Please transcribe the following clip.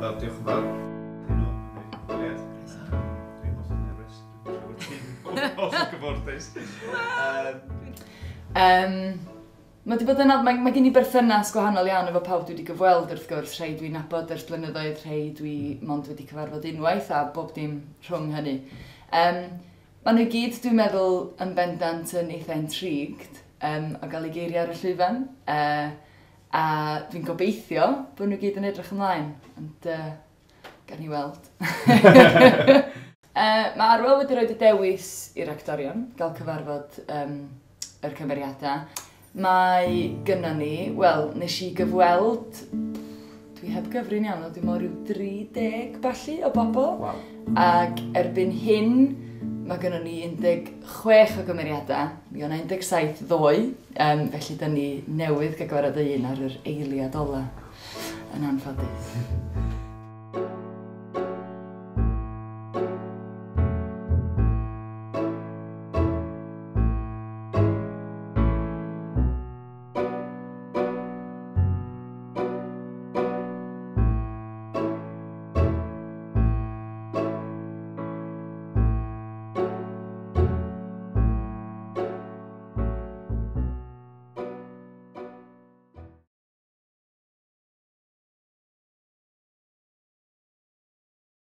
Wel, diolch yn fawr. Heno, am eich cyfweliad. Dwi'n hollol nerfus. Dwi'n siŵr ti'n hollol gyfforddus. Mae 'di bod yn anodd, mae gen i berthynas gwahanol iawn efo pawb dwi wedi gyfweld wrth gwrs, rhai dwi'n nabod ers blynyddoedd, rhai dwi mond wedi cyfarfod unwaith a bob dim rhwng hynny. Maen nhw i gyd, dwi'n meddwl, yn bendant yn eitha intrigued o gael eu geiriau ar y llwyfan. A dwi'n gobeithio bod nhw gyd yn edrych ymlaen, ond gawn ni weld. Mae Arwel wedi rhoi y dewis i'r actorion gael cyfarfod yr cymeriadau. Mae gynna ni, wel, nes i gyfweld, dwi heb gyfri'n iawn, ond dwi'n meddwl rhyw 30 ballu o bobl. Waw. Ac erbyn hyn, mae gynnon ni 16 o gymeriadau. Mi o'na 17 ddoe, felly da ni newydd gael gwared o un ar yr eiliad ola, yn anffodus.